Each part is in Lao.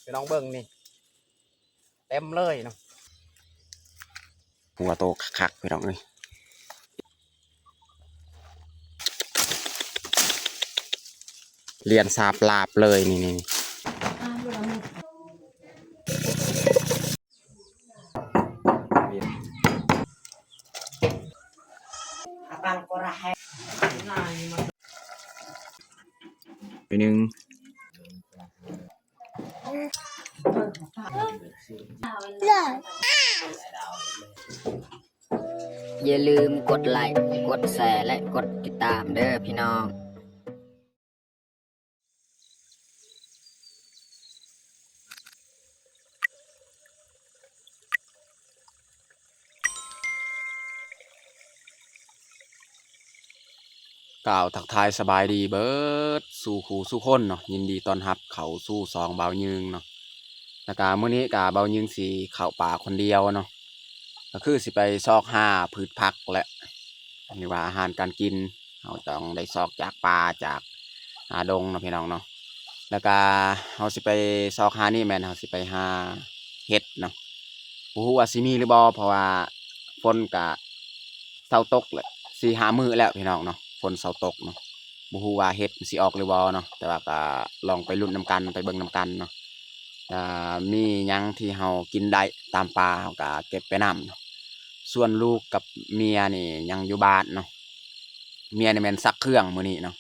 ພີ່ນ້ອງເບິ່ງນີ້ ເຕັມເລີຍເນາະ ຫົວໂຕຄັກໆ ພີ່ນ້ອງເອີຍ ລຽນສາບລາບເລີຍ ນີ້ໆ. ໜຶ່ງ ຢ່າລືມກົດໄລ້ ກົດແຊ ແລະ ກົດຕິດຕາມເດີ້ພີ່ນ້ອງ. ກ່າວທັກທາຍສະບາຍດີເບີດສູ່ຄູ່ສູ່ຄົນເນາະ ຍິນດີຕ້ອນຮັບເຂົ້າສູ່ຊ່ອງບ່າວຍືງເນາະ. ແລ້ວກະມື້ນີ້ກະບ່າວຍືງຊິເຂົ້າປ່າຄົນດຽວເນາະ ກະຄືຊິໄປຊອກຫາພືດຜັກແຫຼະ ຫຼືວ່າອາຫານການກິນ ເຮົາຕ້ອງໄດ້ຊອກຈາກປ່າຈາກ ອາ ດົງເນາະພີ່ນ້ອງເນາະ. ແລ້ວກະເຮົາຊິໄປຊອກຫານີ້ແມ່ນເຮົາຊິໄປຫາເຫັດເນາະ ບໍ່ຮູ້ວ່າຊິມີຫຼືບໍ່ ເພາະວ່າຝົນກະເຊົາຕົກແລ້ວ ສີ່ຫ້າມື້ແລ້ວພີ່ນ້ອງເນາະ ຝົນເຊົາຕົກເນາະ. ບໍ່ຮູ້ວ່າເຫັດມັນຊິອອກຫຼືບໍ່ເນາະ ແຕ່ວ່າກະລອງໄປລຸ້ນນຳກັນ ໄປເບິ່ງນຳກັນເນາະ ກະມີຫຍັງທີ່ເຮົາກິນໄດ້ຕາມປ່າ ເຮົາກະເກັບໄປນຳເນາະ. ສ່ວນລູກກັບເມຍນີ້ຍັງຢູ່ບ້ານເນາະ ເມຍນີ້ແມ່ນຊັກເຄື່ອງມື້ນີ້ເນາະ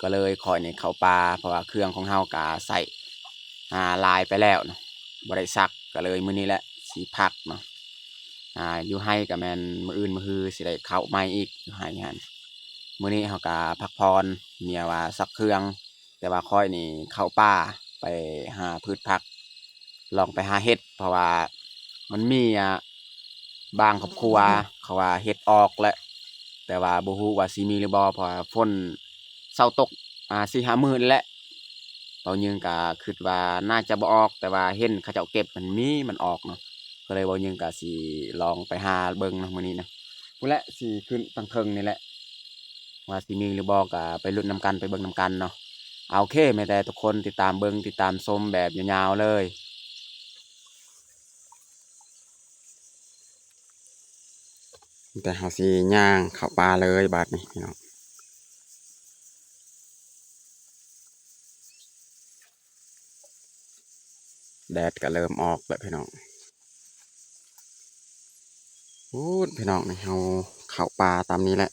ກໍເລີຍຂ້ອຍນີ້ເຂົ້າປ່າ ເພາະວ່າເຄື່ອງຂອງເຮົາກະໃຊ້ ອາ ຫຼາຍໄປແລ້ວເນາະ ບໍ່ໄດ້ຊັກ ກໍເລີຍມື້ນີ້ແຫຼະຊິພັກເນາະ. ອາ ຢູ່ໄຮ່ກໍແມ່ນມື້ອື່ນມື້ຮືຊິໄດ້ເຂົ້າໃໝ່ອີກ ຢູ່ໄຮ່ຫັ້ນ. ມື້ນີ້ເຮົາກໍພັກຜ່ອນ ເມຍວ່າຊັກເຄື່ອງ ແຕ່ວ່າຂ້ອຍນີ້ເຂົ້າປ່າໄປຫາພືດຜັກ ລອງໄປຫາເຫັດ ເພາະວ່າມັນມີ ອາ ບາງຄອບຄົວເຂົາວ່າເຫັດອອກແຫຼະ ແຕ່ວ່າບໍ່ຮູ້ວ່າຊິມີຫຼືບໍ່ ເພາະວ່າຝົນເຊົາຕົກ ອາ ສີ່ຫ້າມື້ແຫຼະ. ເບົາຍືງກະຄິດວ່າໜ້າຈະບໍ່ອອກ ແຕ່ວ່າເຫັນເຂົາເຈົ້າເກັບມັນມີ ມັນອອກເນາະ ກໍເລີຍເບົາຍືງກະຊິລອງໄປຫາເບິ່ງເນາະ ມື້ນີ້ນະ ພຸ້ນແຫຼະ ຊິຂຶ້ນທາງເທິງນີ້ແຫຼະ ວ່າຊິມີຫຼືບໍ່ ກະໄປລຸ້ນນຳກັນ ໄປເບິ່ງນຳກັນເນາະ. ໂອເຄ ແມ່ນແຕ່ທຸກຄົນຕິດຕາມເບິ່ງ ຕິດຕາມຊົມແບບຍາວໆເລີຍ. ແຕ່ເຮົາຊິຍ່າງເຂົ້າປ່າເລີຍບາດນີ້ພີ່ນ້ອງ ແດດກໍເລີ່ມອອກແລ້ວພີ່ນ້ອງ. ພຸ້ນພີ່ນ້ອງ ນີ້ເຮົາເຂົ້າປ່າຕາມນີ້ແຫຼະ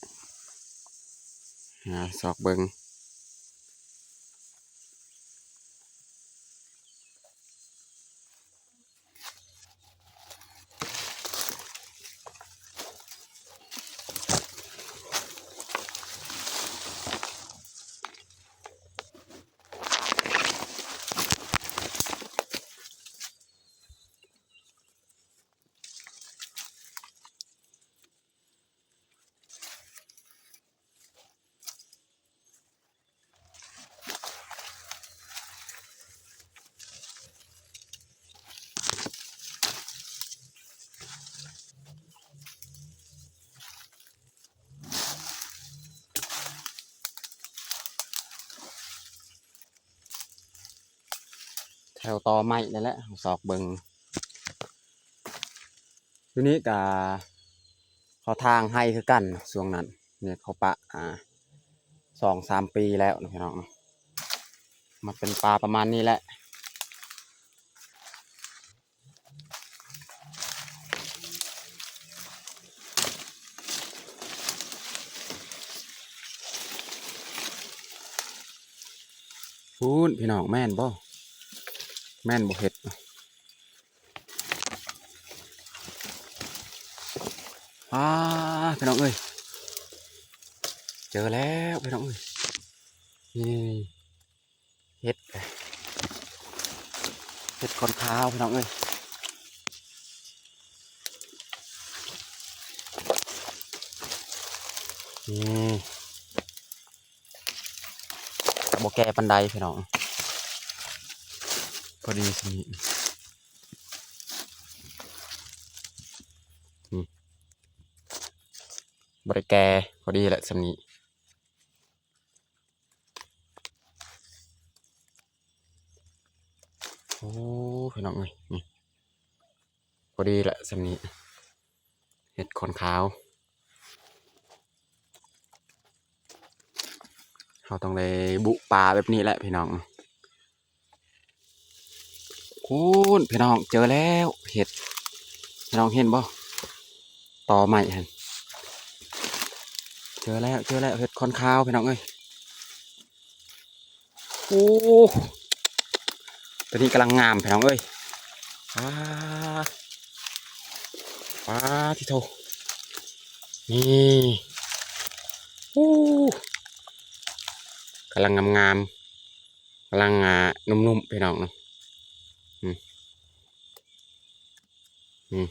ຫາຊອກເບິ່ງ. ແຖວຕໍໄມ້ນີ້ແຫຼະ ເຮົາຊອກເບິ່ງ. ຢູ່ນີ້ກະເຂົາຖາງໄຮ່ຄືກັນ ຊ່ວງນັ້ນນີ້ເຂົາປະ ອາ ສອງສາມປີແລ້ວນະພີ່ນ້ອງເນາະ ມາເປັນປ່າປະມານນີ້ແຫຼະ. ພຸ້ນພີ່ນ້ອງ ແມ່ນບໍ່ ແມ່ນບໍ່ເຫັດ? ອ້າ ພີ່ນ້ອງເອີຍ ເຈີແລ້ວພີ່ນ້ອງເອີຍ ນີ້ ເຫັດ ເຫັດຂອນຂາວພີ່ນ້ອງເອີຍ ນີ້ ບໍ່ແກ່ປານໃດພີ່ນ້ອງ ພໍດີສ່ຳນີ້ ອືມ ບໍ່ໄດ້ແກ່ ພໍດີແຫຼະສ່ຳນີ້. ໂອ້ ພີ່ນ້ອງເອີຍ ນີ້ ພໍດີລະສ່ຳນີ້ ເຫັດຂອນຂາວ. ເຮົາຕ້ອງໄດ້ບຸປ່າແບບນີ້ແຫຼະພີ່ນ້ອງ. ພຸ້ນ ພີ່ນ້ອງ ເຈີແລ້ວເຫັດ ພີ່ນ້ອງເຫັນບໍ່? ຕໍໄມ້ຫັ້ນ ເຈີແລ້ວ ເຈີແລ້ວ ເຫັດຂອນຂາວ ພີ່ນ້ອງເອີຍ. ໂອ້ ໂຕນີ້ກຳລັງງາມພີ່ນ້ອງເອີຍ. ປາ ປາ ຕິໂທ ນີ້ ໂອ້ ກຳລັງງາມໆ ກຳລັງ ອ່າ ໜຸ່ມໆ ພີ່ນ້ອງເນາະ. ອືມ ອືມ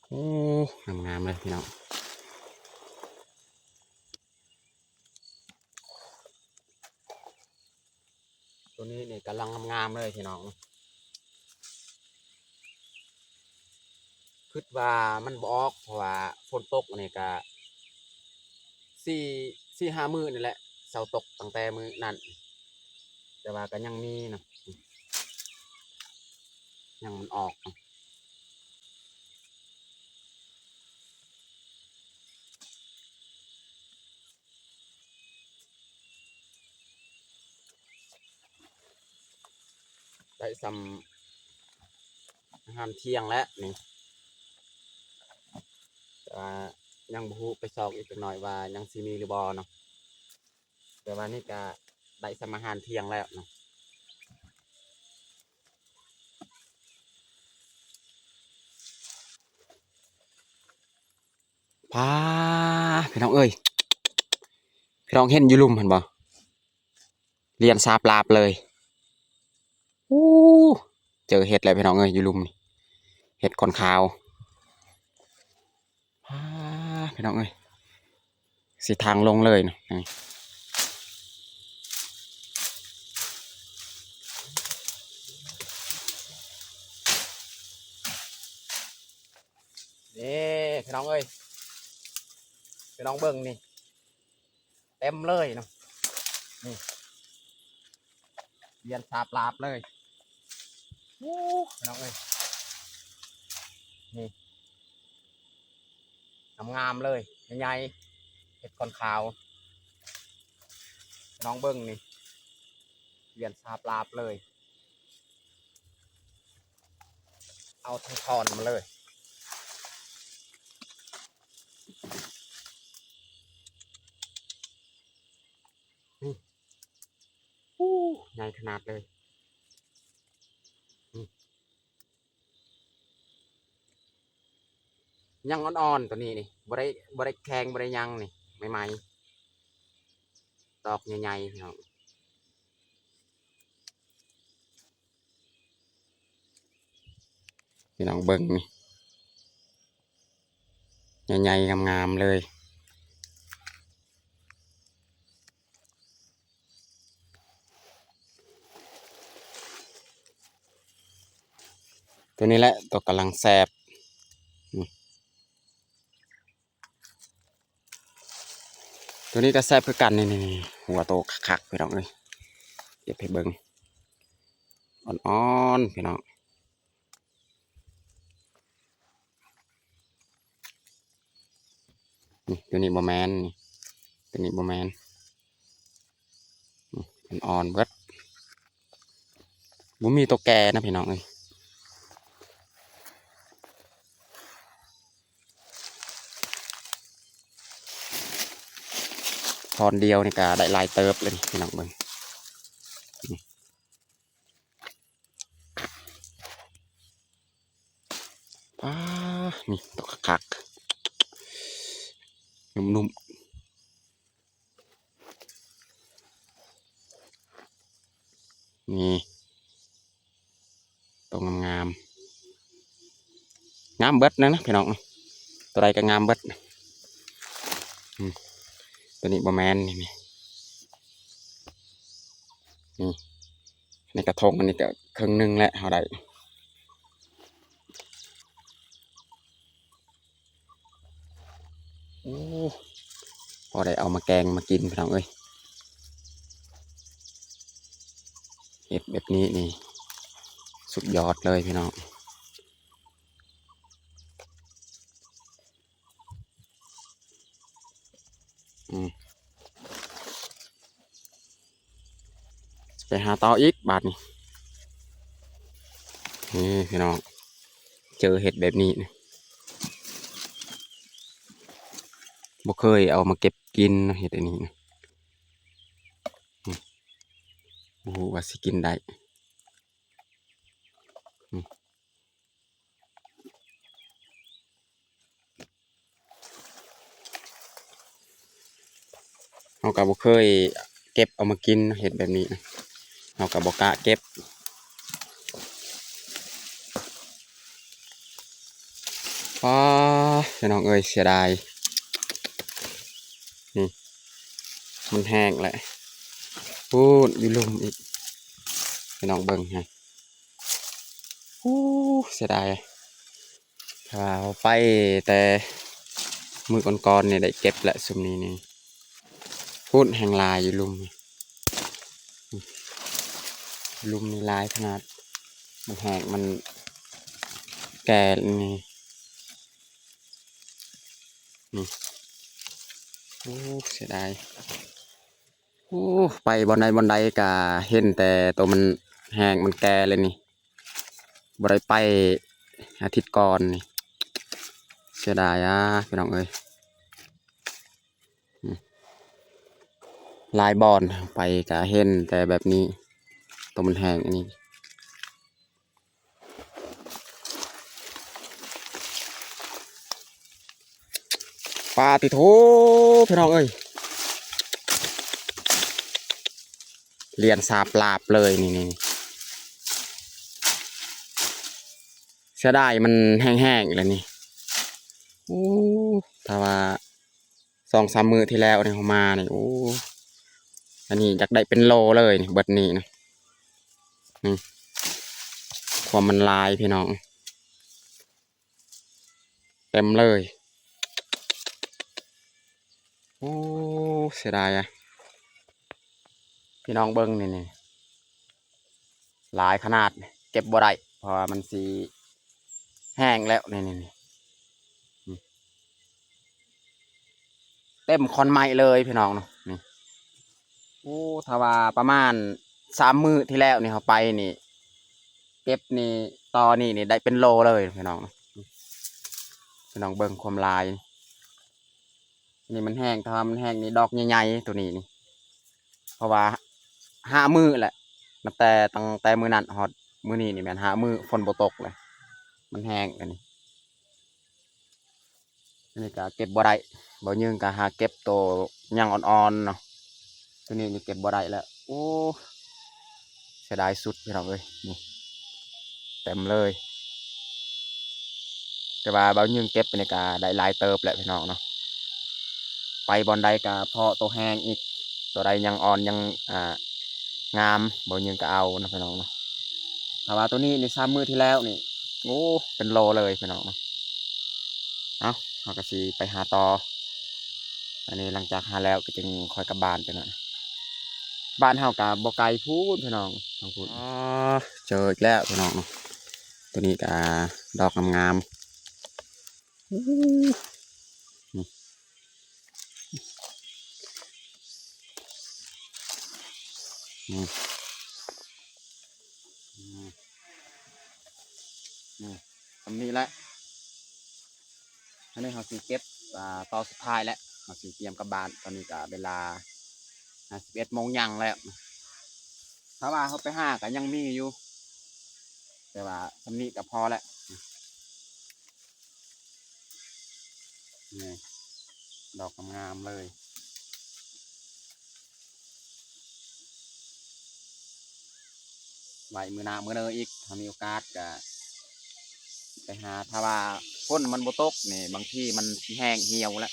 ໂອ້ ງາມໆ ເລີຍພີ່ນ້ອງ. ໂຕນີ້ນີ້ກຳລັງງາມໆ ເລີຍພີ່ນ້ອງ. ຄິດວ່າມັນບໍ່ອອກ ເພາະວ່າຝົນຕົກນີ້ກະສີ່ ສີ່ຫ້າມື້ນີ້ແຫຼະ ເຊົາຕົກຕັ້ງແຕ່ມື້ນັ້ນ ແຕ່ວ່າກະຍັງມີນະ ຍັງມັນອອກ. ໄດ້ສ່ຳອາຫານທ່ຽງແລ້ວນີ້ ແຕ່ວ່າຍັງບໍ່ຮູ້ ໄປຊອກອີກຈັກໜ້ອຍວ່າຍັງຊິມີຫຼືບໍ່ເນາະ. ແຕ່ວ່ານີ້ກະໄດ້ສ່ຳອາຫານທ່ຽງແລ້ວເນາະ. ປາ ພີ່ນ້ອງເອີຍ ພີ່ນ້ອງເຫັນຢູ່ລຸ່ມຫັ້ນບໍ່? ລຽນສາບລາບເລີຍ. ໂອ້ ເຈີເຫັດແລ້ວພີ່ນ້ອງເອີຍ ຢູ່ລຸ່ມນີ້ ເຫັດຂອນຂາວ. ປາ ພີ່ນ້ອງເອີຍ ຊິທາງລົງເລີຍນະ. ນີ້ພີ່ນ້ອງເອີຍ ພີ່ນ້ອງເບິ່ງນີ້ ເຕັມເລີຍເນາະ ນີ້ ລຽນສາບລາບເລີຍ. ໂອ້ ພີ່ນ້ອງເອີຍ ນີ້ ງາມໆ ເລີຍ ໃຫຍ່ໆ ເຫັດຂອນຂາວ ພີ່ນ້ອງເບິ່ງນີ້ ລຽນສາບລາບເລີຍ. ເອົາທັງທ່ອນມາເລີຍ. ນີ້ ໂອ້ ໃຫຍ່ຂະໜາດເລີຍ. ນີ້ ຍັງອ່ອນໆ ໂຕນີ້ນີ້ ບໍ່ໄດ້ ບໍ່ໄດ້ແຂງ ບໍ່ໄດ້ຫຍັງນີ້ ໃໝ່ໆ ດອກໃຫຍ່ໆ ພີ່ນ້ອງ. ພີ່ນ້ອງເບິ່ງນີ້ ໃຫຍ່ໆ ງາມໆ ເລີຍ. ໂຕນີ້ແຫຼະ ໂຕກຳລັງແຊບ. ໂຕນີ້ກະແຊບຄືກັນ ນີ້ໆ ຫົວໂຕຄັກໆ ພີ່ນ້ອງເອີຍ ເກັບໃຫ້ເບິ່ງ ອ່ອນໆ ພີ່ນ້ອງ. ນີ້ ໂຕນີ້ບໍ່ແມ່ນ ນີ້ ໂຕນີ້ບໍ່ແມ່ນ ນີ້ ມັນອ່ອນເບິດ ບໍ່ມີໂຕແກ່ນະ ພີ່ນ້ອງເອີຍ. ທ່ອນດຽວນີ້ກະໄດ້ຫຼາຍເຕີບເລີຍນີ້ ພີ່ນ້ອງເບິ່ງ ນີ້ ປາ ນີ້ ໂຕຄັກໆ ນຸ້ມໆ. ນີ້ ໂຕງາມໆ ງາມເບິດນະ ພີ່ນ້ອງ ໂຕໃດກະງາມເບິດ. ອືມ ໂຕນີ້ບໍ່ແມ່ນ ນີ້ ນີ້ ນີ້ ໃນກະທົງອັນນີ້ກະເຄິ່ງໜຶ່ງແຫຼະ ເຮົາໄດ້. ໂອ້ ພໍໄດ້ເອົາມາແກງມາກິນ ພີ່ນ້ອງເອີຍ. ເຮັດແບບນີ້ນີ້ສຸດຍອດເລີຍພີ່ນ້ອງ. ອືມ ໄປຫາຕໍ່ອີກບາດນີ້. ນີ້ພີ່ນ້ອງ ເຈີເຫັດແບບນີ້ນະ ບໍ່ເຄີຍເອົາມາເກັບກິນເນາະ ເຫັດອັນນີ້ນະ. ອືມ ບໍ່ຮູ້ວ່າຊິກິນໄດ້. ອືມ ເຮົາກໍບໍ່ເຄີຍເກັບເອົາມາກິນ ເຫັດແບບນີ້ນະ ເຮົາກໍບໍ່ກ້າເກັບ. ປ້າ ພີ່ນ້ອງເອີຍ ເສຍດາຍ. ນີ້ ມັນແຫ້ງແລ້ວ ພຸ້ນຢູ່ລຸ່ມອີກ ພີ່ນ້ອງເບິ່ງຫັ້ນ. ໂອ້ ເສຍດາຍ ຖ້າເຮົາໄປແຕ່ມື້ກ່ອນໆນີ້ໄດ້ເກັບແຫຼະ ຊຸມນີ້ນີ້. ພຸ້ນແຮ່ງຫຼາຍຢູ່ລຸ່ມນີ້ ລຸ່ມນີ້ຫຼາຍຂະໜາດ ມັນແຫ້ງ ມັນແກ່ແລ້ວນີ້ ນີ້. ໂອ້ ເສຍດາຍ. ໂອ້ ໄປບ່ອນໃດບ່ອນໃດກະເຫັນແຕ່ໂຕມັນແຫ້ງມັນແກ່ເລີຍນີ້ ບໍ່ໄດ້ໄປອາທິດກ່ອນນີ້ ເສຍດາຍອາ ພີ່ນ້ອງເອີຍ. ອືມ ຫຼາຍບ່ອນໄປກະເຫັນແຕ່ແບບນີ້ ໂຕມັນແຫ້ງອັນນີ້. ປາຕິໂທ ພີ່ນ້ອງເອີຍ ລຽນສາບລາບເລີຍນີ້ ນີ້ ເສຍດາຍມັນແຫ້ງໆແລ້ວນີ້. ໂອ້ ຖ້າວ່າ ສອງສາມມື້ທີ່ແລ້ວນີ້ເຮົາມານີ້ ໂອ້ ອັນນີ້ຢາກໄດ້ເປັນໂລເລີຍນີ້ ເບິດນີ້ນະ ນີ້ ຄວາມມັນຫຼາຍພີ່ນ້ອງ ເຕັມເລີຍ. ໂອ້ ເສຍດາຍອະ ພີ່ນ້ອງເບິ່ງນີ້ ນີ້ ຫຼາຍຂະໜາດ ເກັບບໍ່ໄດ້ ເພາະວ່າມັນຊິແຫ້ງແລ້ວ ນີ້ ນີ້ ນີ້ ອືມ ເຕັມຂອນໄມ້ເລີຍພີ່ນ້ອງເນາະ ນີ້. ໂອ້ ຖ້າວ່າປະມານສາມມື້ທີ່ແລ້ວນີ້ເຮົາໄປນີ້ ເກັບນີ້ ຕໍ່ນີ້ນີ້ໄດ້ເປັນໂລເລີຍພີ່ນ້ອງເນາະ ພີ່ນ້ອງເບິ່ງຄວາມຫຼາຍ. ນີ້ມັນແຫ້ງ ຖ້າວ່າມັນແຫ້ງນີ້ດອກໃຫຍ່ໆ ໂຕນີ້ນີ້ ເພາະວ່າຫ້າມື້ແຫຼະ ນັບແຕ່ ຕັ້ງແຕ່ມື້ນັ້ນຮອດມື້ນີ້ນີ້ແມ່ນຫ້າມື້ ຝົນບໍ່ຕົກເລີຍ ມັນແຫ້ງອັນນີ້. ອັນນີ້ກະເກັບບໍ່ໄດ້ ບ່າວຍືງກະຫາເກັບໂຕຍັງອ່ອນໆເນາະ ໂຕນີ້ນີ້ເກັບບໍ່ໄດ້ແລ້ວ ໂອ້ ເສຍດາຍສຸດພີ່ນ້ອງເອີຍ ນີ້ເຕັມເລີຍ. ແຕ່ວ່າບ່າວຍືງເກັບນີ້ກະໄດ້ຫຼາຍເຕີບແຫຼະພີ່ນ້ອງເນາະ ໄປບ່ອນໃດກະພໍໂຕແຮງອີກ ໂຕໃດຍັງອ່ອນຍັງ ອ່າ ງາມ ບ່າວຍືງກະເອົາເນາະພີ່ນ້ອງເນາະ. ຖ້າວ່າໂຕນີ້ນີ້ສາມມື້ທີ່ແລ້ວນີ້ ໂອ້ ເປັນໂລເລີຍພີ່ນ້ອງເນາະ. ເອົ້າ ເຮົາກະຊິໄປຫາຕໍ່ ອັນນີ້ຫຼັງຈາກຫາແລ້ວກະຈຶ່ງຄ່ອຍກັບບ້ານຈັ່ງນັ້ນ. ບ້ານເຮົາກະບໍ່ໄກພຸ້ນພີ່ນ້ອງ ທາງພຸ້ນ. ອໍ ເຈີອີກແລ້ວພີ່ນ້ອງເນາະ ໂຕນີ້ກະດອກງາມໆ ອື ນີ້ ນີ້ ນີ້ ສ່ຳນີ້ແຫຼະ. ອັນນີ້ເຮົາຊິເກັບ ອ່າ ຕໍ່ສຸດທ້າຍແລ້ວ ເຮົາຊິຕຽມກັບບ້ານ. ຕອນນີ້ກະເວລາ ອ່າ ສິບເອັດໂມງຫຍັງແລ້ວ. ຖ້າວ່າເຮົາໄປຫາກະຍັງມີຢູ່ ແຕ່ວ່າສ່ຳນີ້ກະພໍແລ້ວ. ນີ້ ດອກງາມໆເລີຍ ໄວ້ມື້ໜ້າມື້ເນີອີກ ຖ້າມີໂອກາດກະໄປຫາ. ຖ້າວ່າຝົນມັນບໍ່ຕົກນີ້ ບາງທີມັນຊິແຫ້ງຫ່ຽວແລ້ວ.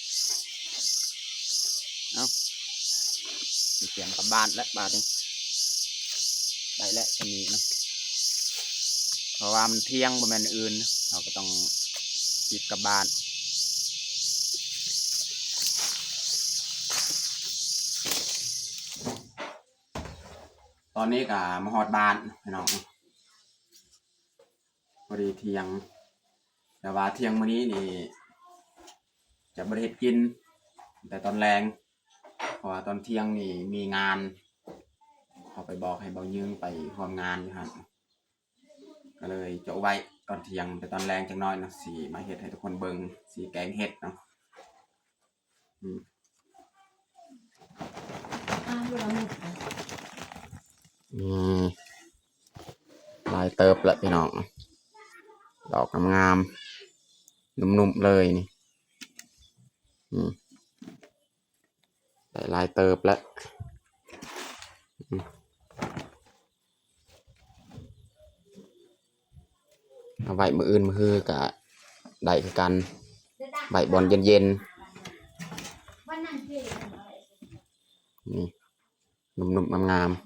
ເອົ້າ ຊິຕຽມກັບບ້ານແລ້ວບາດນີ້ ໄດ້ແລ້ວສ່ຳນີ້ນະ ເພາະວ່າມັນທ່ຽງ ບໍ່ແມ່ນອື່ນ ເຮົາກະຕ້ອງຮີບກັບບ້ານ. ຕອນນີ້ກໍມາຮອດບ້ານພີ່ນ້ອງ ພໍດີທ່ຽງ ແຕ່ວ່າທ່ຽງມື້ນີ້ນີ້ຈະບໍ່ໄດ້ເຮັດກິນແຕ່ຕອນແລງ ເພາະວ່າຕອນທ່ຽງນີ້ມີງານ ເຂົາໄປບອກໃຫ້ເບົາຍືງໄປຮ່ວມງານຢູ່ຫັ້ນ ກໍເລີຍຈະໄວ້ຕອນທ່ຽງ ແຕ່ຕອນແລງຈັກໜ້ອຍເນາະ ຊິມາເຮັດໃຫ້ທຸກຄົນເບິ່ງ ຊິແກງເຫັດເນາະ. ອືມ ນີ້ຫຼາຍເຕີບລະພີ່ນ້ອງ ດອກງາມໆ ໜຸ່ມໆ ເລີຍນີ້ ອືມ ໄດ້ຫຼາຍເຕີບລະ ອືມ. ເອົາໄວ້ມື້ອື່ນມື້ຮືກະໄດ້ຄືກັນ ໄວ້ບ່ອນເຢັນໆ ນີ້ ໜຸ່ມໆ ງາມໆ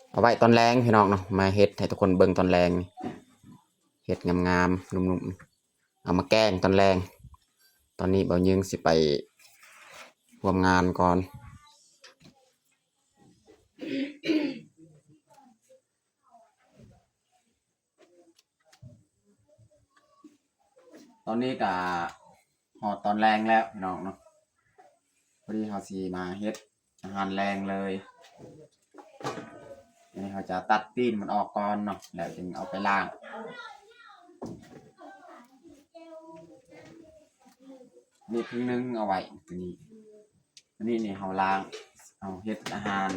ເອົາໄວ້ຕອນແລງພີ່ນ້ອງເນາະ ມາເຮັດໃຫ້ທຸກຄົນເບິ່ງຕອນແລງ ເຫັດງາມໆ ໜຸ່ມໆ ເອົາມາແກງຕອນແລງ. ຕອນນີ້ເບົາຍືງຊິໄປຮ່ວມງານກ່ອນ. ຕອນນີ້ກະຮອດຕອນແລງແລ້ວພີ່ນ້ອງເນາະ ພໍດີເຮົາຊິມາເຮັດອາຫານແລງເລີຍ. ອັນນີ້ເຮົາຈະຕັດຕີນມັນອອກກ່ອນເນາະ ແລ້ວຈຶ່ງເອົາໄປລ້າງ. ນີ້ເຄິ່ງໜຶ່ງເອົາໄວ້ ຕົວນີ້ ອັນນີ້ນີ້ເຮົາລ້າງ ເຮົາເຮັດອາຫານ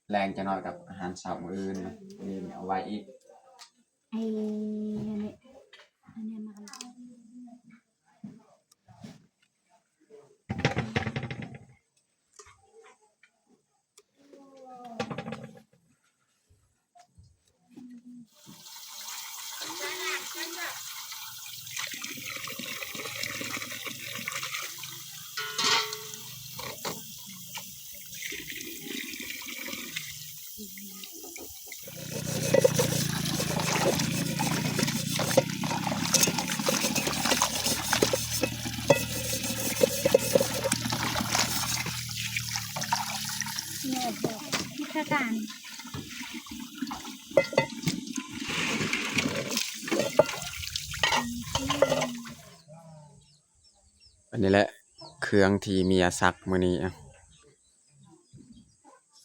ແລງຈັກໜ້ອຍກັບອາຫານເຊົ້າມື້ອື່ນນະ ນີ້ເອົາໄວ້ອີກ ໄອ້ອັນນີ້ ອັນນີ້ມາ ວິຊາການ. ອັນນີ້ແຫຼະເຄື່ອງທີ່ເມຍຊັກມື້ນີ້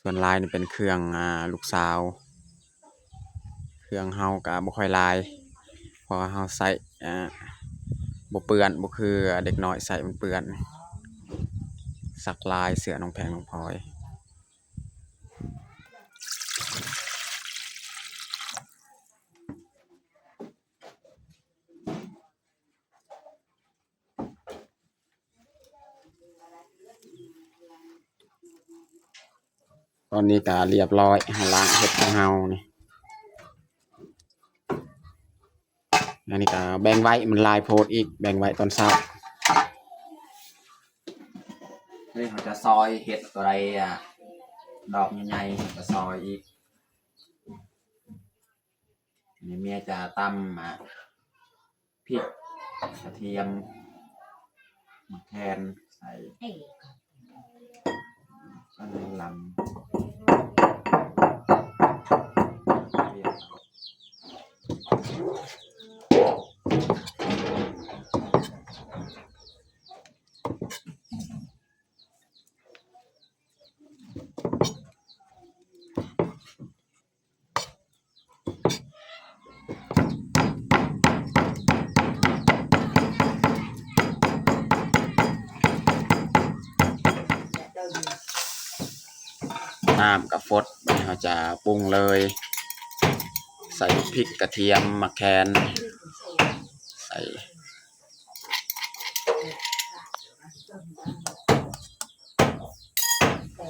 ສ່ວນຫຼາຍນີ້ເປັນເຄື່ອງ ອາ ລູກສາວ ເຄື່ອງເຮົາກະບໍ່ຄ່ອຍຫຼາຍ ເພາະວ່າເຮົາໃຊ້ ອາ ບໍ່ເປື້ອນ ບໍ່ຄືເດັກນ້ອຍໃຊ້ມັນເປື້ອນ ຊັກລາຍເສື້ອນ້ອງແພງນ້ອງພອຍ. ຕອນນີ້ກະລຽບຮ້ອຍ ເຮົາລ້າງເຫັດຂອງເຮົານີ້ ອັນນີ້ກະແບ່ງໄວ້ ມັນຫຼາຍໂພດອີກ ແບ່ງໄວ້ຕອນເຊົ້າ. ນີ້ເຮົາຈະຊອຍເຫັດຕົວໃດ ອາ ດອກໃຫຍ່ໆ ເຮົາຈະຊອຍອີກ. ນີ້ເມຍຈະຕຳ ອາ ພິກ ກະທຽມ ໝາກແຄນໃສ່ ອັນນີ້ລຳ ນ້ຳກະຟົດ ບາດນີ້ເຮົາຈະປຸງເລີຍ ໃສ່ພິກ ກະທຽມ ໝາກແຄນ ໃສ່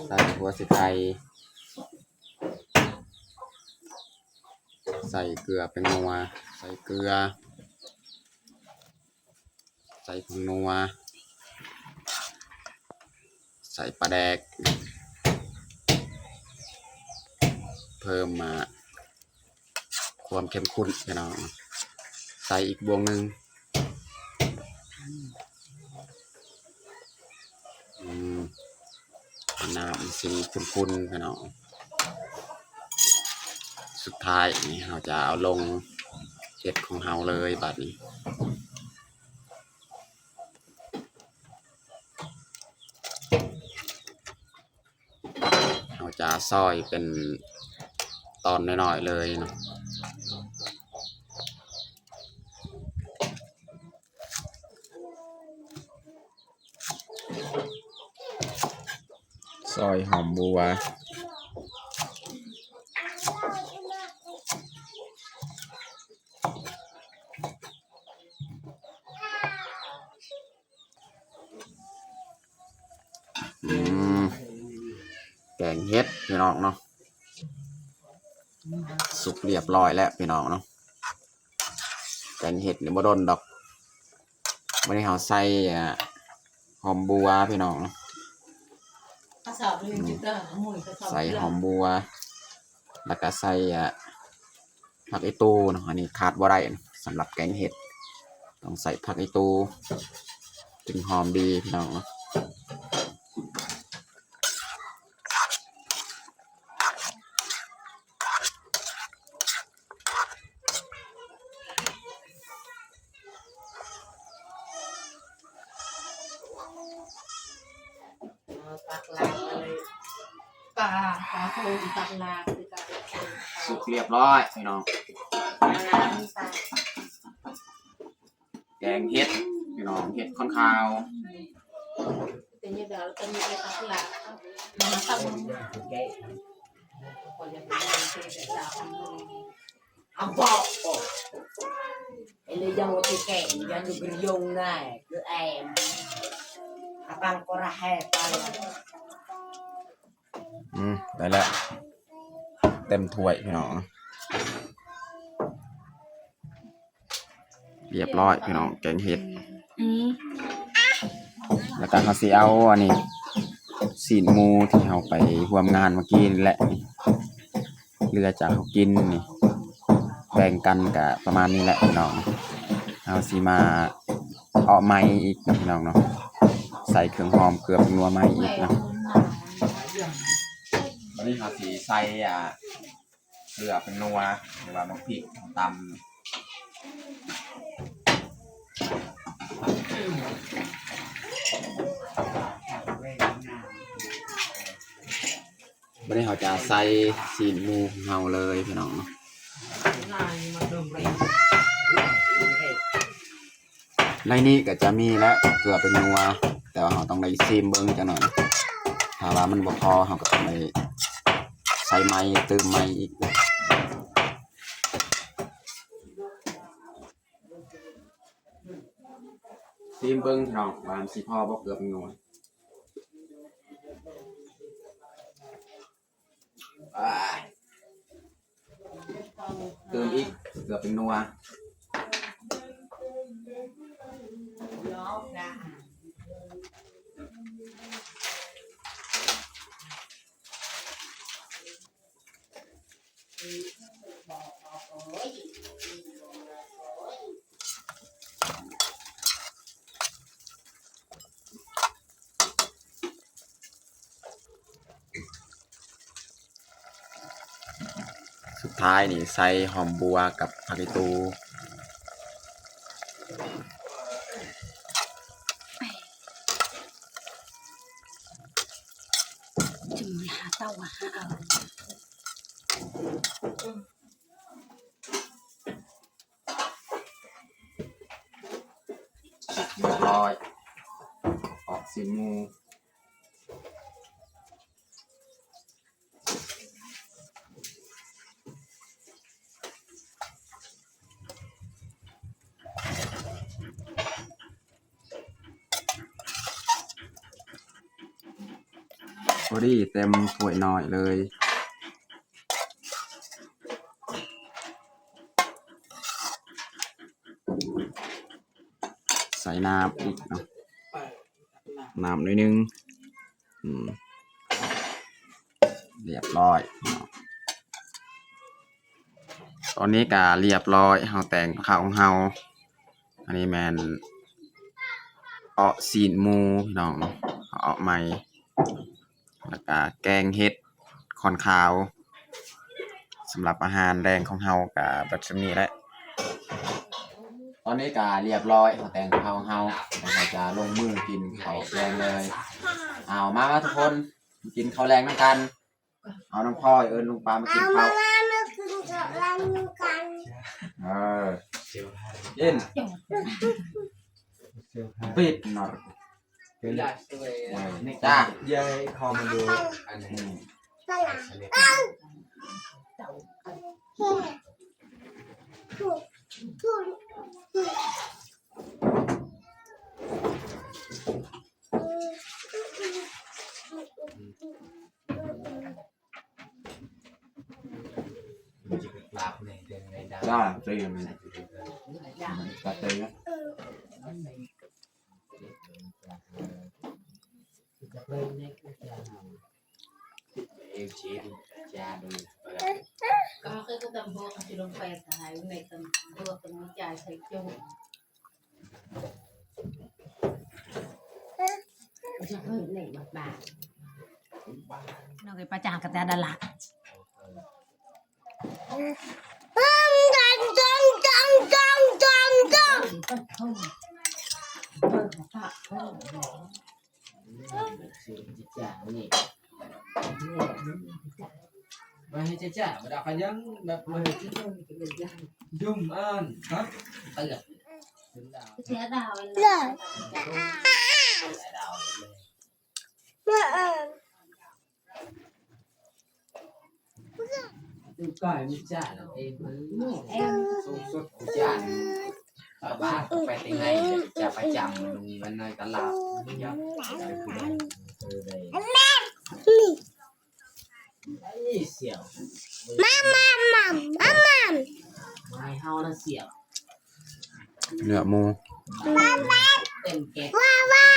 ໃສ່ຫົວສີໄຄ ໃສ່ເກືອ ແປ້ງນົວ ໃສ່ເກືອ ໃສ່ຜົງນົວ ໃສ່ປາແດກ ເພີ່ມມາ ຄວາມເຂັ້ມຂຸ້ນພີ່ນ້ອງ ໃສ່ອີກບ່ວງໜຶ່ງ ອືມ ນ້ຳມັນຊິຂຸ້ນໆ ພີ່ນ້ອງ ສຸດທ້າຍນີ້ເຮົາຈະເອົາລົງເຫັດຂອງເຮົາເລີຍບາດນີ້. ເຮົາຈະຊອຍເປັນຕອນນ້ອຍໆເລີຍເນາະ. ຊອຍຫອມບົວ. ອືມ ແກງເຫັດພີ່ນ້ອງເນາະ ສຸກລຽບຮ້ອຍແລ້ວພີ່ນ້ອງເນາະ. ແກງເຫັດນີ້ບໍ່ດົນດອກ. ມື້ນີ້ເຮົາໃສ່ ອ່າ ຫອມບົວພີ່ນ້ອງເນາະ. ອືມ ໃສ່ຫອມບົວ ແລ້ວກະໃສ່ ອ່າ ຜັກອີ່ຕູເນາະ, ອັນນີ້ຂາດບໍ່ໄດ້ສຳລັບແກງເຫັດ ຕ້ອງໃສ່ຜັກອີ່ຕູ ຈຶ່ງຫອມດີພີ່ນ້ອງເນາະ. ເອີ ຕັກຫຼາກເລີຍ ປາ ປາໂທນຕັກຫຼາກຄືກັນ. ສຸກລຽບຮ້ອຍພີ່ນ້ອງ ແກງເຫັດພີ່ນ້ອງ ເຫັດຂ້ອນຂາວ. ເອົາບໍ່ ເອເລຍັງວ່າຊິແກງ ຍັງຢູ່ກະຍົງນາຍ ຄືແອມ ອາປັງກໍລະແຮປາ. ອືມ ໄດ້ແລ້ວ ເຕັມຖ້ວຍພີ່ນ້ອງ. ລຽບຮ້ອຍພີ່ນ້ອງ ແກງເຫັດ. ອືມ ແລ້ວກໍເຮົາຊິເອົາອັນນີ້ ຊີ້ນໝູທີ່ເຮົາໄປຮ່ວມງານເມື່ອກີ້ນີ້ແຫຼະ ເຫຼືອຈາກເຮົາກິນນີ້ ແບ່ງກັນກະປະມານນີ້ແຫຼະພີ່ນ້ອງ. ເຮົາຊິມາເອາະໃໝ່ອີກເນາະພີ່ນ້ອງເນາະ ໃສ່ເຄື່ອງຫອມເກືອ ແປ້ງນົວໃໝ່ອີກເນາະ. ບາດນີ້ເຮົາຊິໃສ່ ອ່າ ເກືອແປ້ງນົວ ຫຼືວ່າໝາກພິກ ຕຳ. ບາດນີ້ເຮົາຈະໃສ່ຊີ້ນໝູຂອງເຮົາເລີຍພີ່ນ້ອງ. ໃນນີ້ກໍຈະມີແຫຼະ ເກືອແປ້ງນົວ ແຕ່ວ່າເຮົາຕ້ອງໄດ້ຊີມເບິ່ງຈັກໜ້ອຍ ຖ້າວ່າມັນບໍ່ພໍ ເຮົາກໍຕ້ອງໄດ້ໃສ່ໃໝ່ ຕື່ມໃໝ່ອີກ. ຊີມເບິ່ງພີ່ນ້ອງວ່າມັນຊິພໍບໍ່ເກືອແປ້ງນົວ. ອ່າ ຕື່ມອີກ ເກືອແປ້ງນົວ. ສຸດທ້າຍນີ້ໃສ່ຫອມບົວກັບຜັກອີ່ຕູ. ຈະມີຫາເຕົ້າຫາເອົາ. ຮຽບຮ້ອຍ ອອກຊີ້ນໝູ. ພໍດີເຕັມຖ້ວຍນ້ອຍເລີຍ. ໃສ່ນ້ຳອີກເນາະ ນ້ຳໜ້ອຍໜຶ່ງ. ອືມ ຮຽບຮ້ອຍເນາະ. ຕອນນີ້ກະຮຽບຮ້ອຍ ເຮົາແຕ່ງເຂົ້າຂອງເຮົາ. ອັນນີ້ແມ່ນເອາະຊີ້ນໝູພີ່ນ້ອງເນາະ ເອາະໃໝ່ ແລ້ວກະແກງເຫັດຂ້ອນຂາວ. ສຳລັບອາຫານແລງຂອງເຮົາກະເບິດສ່ຳນີ້ແຫຼະ. ຕອນນີ້ກະລຽບລ້ອຍ ເຮົາແຕ່ງເຂົ້າເຮົາ ເຮົາຈະລົງມືກິນເຂົ້າແລງເລີຍ. ເອົາ ມາ ມາທຸກຄົນ ກິນເຂົ້າແລງນຳກັນ. ເອົາ ນ້ອງພອຍ ເອີ້ນລຸງປາມາກິນເຂົ້າ. ເອົາ ມາ ມາ ມາກິນເຂົ້າແລງນຳກັນ. ເອີ ກິນ Bitte. ເອີ ຈ້າ ຍາຍເຂົ້າມາດູ ອັນນີ້ Ba he caca, ba da kanyang, ba, ba he caca. Jum an, ha? Kaya. Tuh, kau ni caca lah, eh, ສູງສຸດ ຈານ ຊາວບ້ານກໍໄປແຕ່ໄງ ຈະໄປຈຳລົງເງິນໃນຕະຫຼາດ ເອີ ໄດ້ ໄອ້ສຽວ ມາ ມາ ມາ ມາ ມາ ມາໃຫ້ເຮົານະສຽວ ເນື້ອໝູ ເຕັມແກັດ.